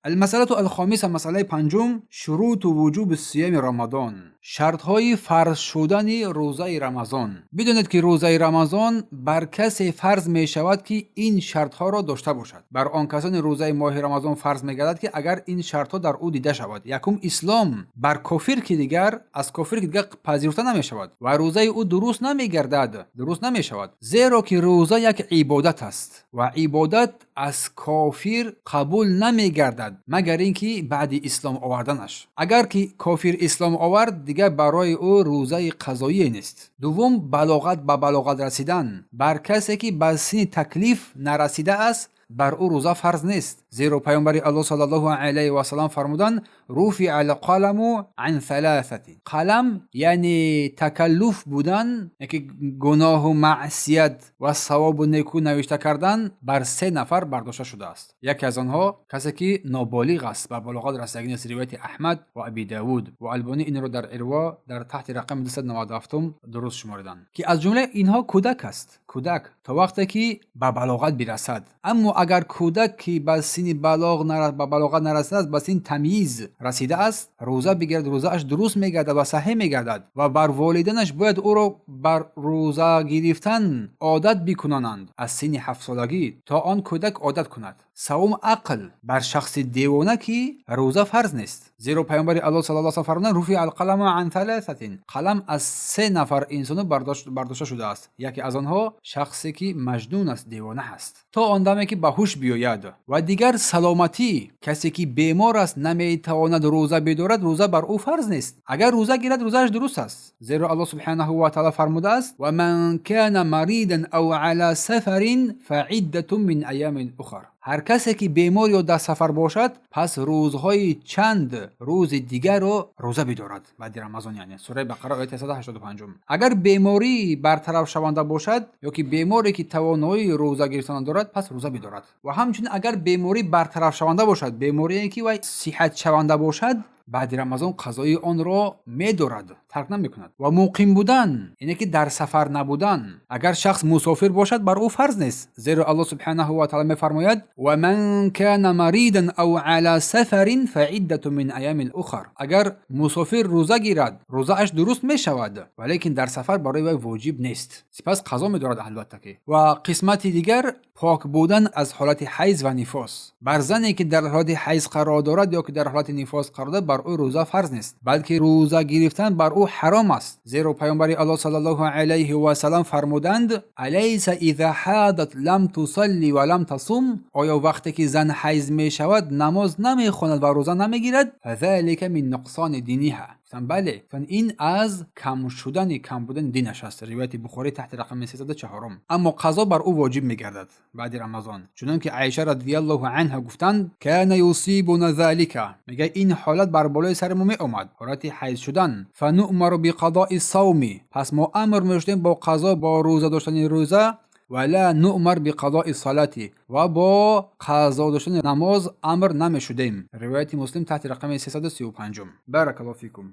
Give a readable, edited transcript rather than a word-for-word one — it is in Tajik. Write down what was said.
المسألة الخامسة, масъалаи панҷум: شروط وجوب صيام رمضان, шартҳои фарз шудани рӯзаи Рамазон. Бидонед, ки рӯзаи Рамазон бар касе фарз мешавад, ки ин шартҳоро дошта бошад. Бар он касоне рӯзаи моҳи Рамазон фарз мегардад, ки агар ин шартҳо дар ӯ дида шавад. Якум, ислом. Бар кофир ки дигар аз кофир ки дигар пазируфта намешавад ва рӯзаи ӯ дуруст намегардад, дуруст намешавад, зеро ки рӯза як ибодат аст ва ибодат аз кофир қабул намегардад, магар ин ки баъди ислом оварданаш. Агар ки кофир ислом овард, дигар барои ӯ рӯзаи қазоие нест. Дуввум, балоғат, ба балоғат расидан. Бар касе ки ба синни таклиф нарасидааст, бар ӯ рӯза фарз нест, зеро Паёмбари Аллоҳ саллаллоҳу алайҳи васалам фармуданд: رفع القلم عن ثلاثة. Қалам, яъне такаллуф будан, яки гуноҳу маъсият ва савобу неку навишта кардан бар се нафар бардошта шудааст. Яке аз онҳо касе ки ноболиғ аст, ба балоғат расидагӣ нест. Ривояти Аҳмад ва Аби Давуд ва Албонӣ инро дар Ирво дар таҳти рақами 297 дуруст шумориданд, ки аз ҷумлаи инҳо кӯдак аст. Кӯдак то вақте ки ба балоғат бирасад. Аммо агар кӯдак ки ба синни балоғ ба балоғат нарасидааст, ба синни тамйиз расидааст, рӯза бигирад, рӯзааш дуруст мегардад ва саҳеҳ мегардад ва бар волидайнаш бояд ӯро бар рӯза гирифтан одат бикунонанд аз синни 7-солагӣ, то он кӯдак одат кунад. Савум, ақл. Бар шахси девона ки рӯза фарз нест, зеро Паёмбари Аллоҳ саллаллоҳу алайҳи васаллам фармуданд: رفع القلم عن ثلاثة. Қалам аз се нафар инсоно бардошта шудааст. Яке аз онҳо шахсе ки маҷнун аст, девона аст, то он даме ки ба ҳуш биёяд. Ва дигар саломатӣ. Касе ки бемор аст, наметавонад рӯза бидорад, рӯза бар ӯ фарз нест. Агар рӯза гирад, рӯзааш дуруст аст, зеро Аллоҳ субҳанаҳу ва таъала фармудааст: ومن كان مريضا أو على سفر فعدة من أيام أخر. Ҳар касе ки бемор ё дар сафар бошад, пас рӯзҳои чанд рӯзи дигарро рӯза бидорад баъди Рамазон, яъне сураи Бақара, ояти 185. Агар беморӣ бартарафшаванда бошад ё ки беморе ки тавоноии рӯза гирифтан дорад, пас рӯза бидорад. Ва ҳамчунин агар беморӣ бартарафшаванда бошад, беморие ки вай сиҳатшаванда бошад, баъди Рамазон қазои онро медорад, тарк намекунад. Ва муқим будан, ине ки дар сафар набудан. Агар шахс мусофир бошад, бар ӯ фарз нест, зеро Аллоҳ субҳанаҳу ва таъала мефармояд: ومن كان مريضا أو على سفر فعدة من أيام أخر. Агар мусофир рӯза гирад, рӯзааш дуруст мешавад, валекин дар сафар барои вай воҷиб нест, сипас қазо медорад, албатта ки. Ва қисмати дигар, пок будан аз ҳолати ҳайз ва нифос. Бар зане ки дар ҳолати ҳайз қарор дорад ё ки дар ҳолати нифос қарор дорад, бар ӯ рӯза фарз нест, балки рӯза гирифтан бар ӯ ҳаром аст, зеро Паёмбари Аллоҳ саллаллоҳу алайҳи васалам фармуданд: أليس إذا حاضت لم تصل ولم تصم. Оё вақте ки зан ҳайз мешавад, намоз намехонад ва рӯза намегирад? فذلك من نقصان دينها. Гуфтанд: бале. Гуфтанд: ин аз кам шудани, кам будани динаш аст. Ривояти Бухорӣ таҳти рақами 304. Аммо қазо бар ӯ воҷиб мегардад баъди Рамазон, чунон ки Айша радиаллоҳу анҳа гуфтанд: كان يصيبنا ذلك. Мега, ин ҳолат бар болои сари мо меомад, ҳолати ҳайз шудан. فنؤمر بقضاء الصوم. Пас мо амр мешудем бо қазо, бо рӯза доштани рӯза. ولا نؤمر بقضاء الصلاة. Ва бо қазо доштани намоз амр намешудем. Ривояти Муслим таҳти рақами 335. بارك الله فيكم.